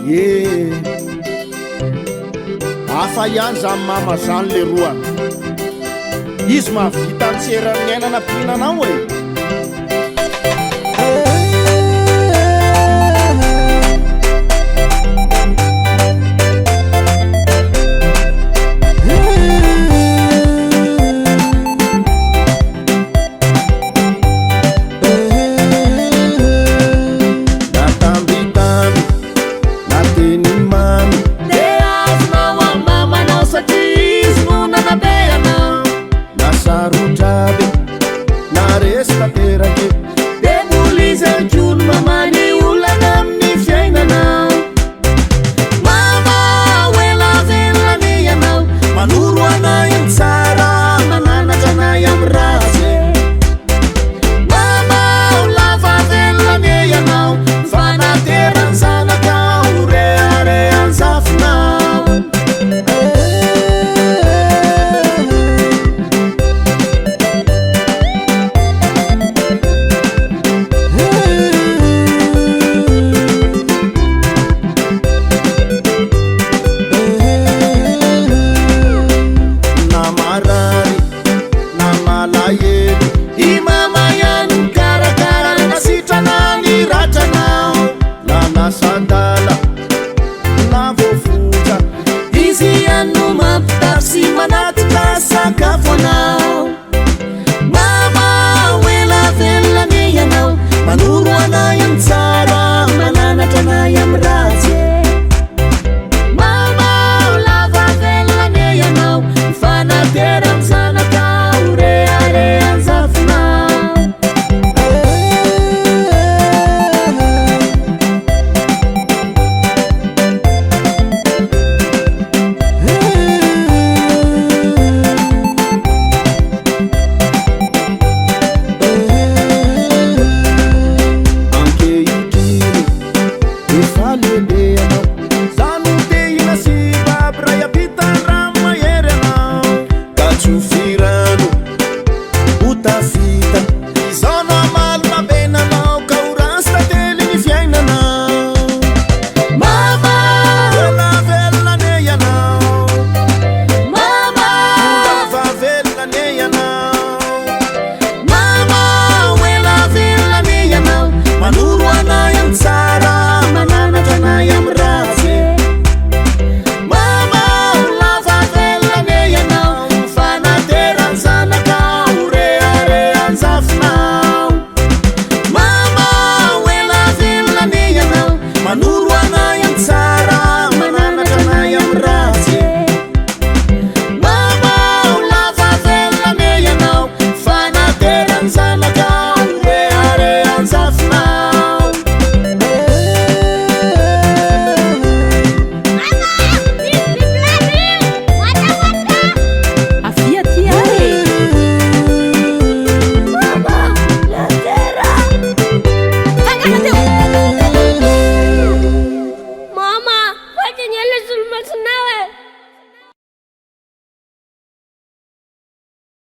Eh! Hafa ihany zany mama zany leroa. Izy mahavita ny tsy eran'ny aina nampiana anao e! Na tambitamby na teny mamy. Dia azonao amin'ny mamanao satria izy no nanabe anao. Na sarotra be na resy tanteraka e. Dia mbola izy ihany koa no mamany.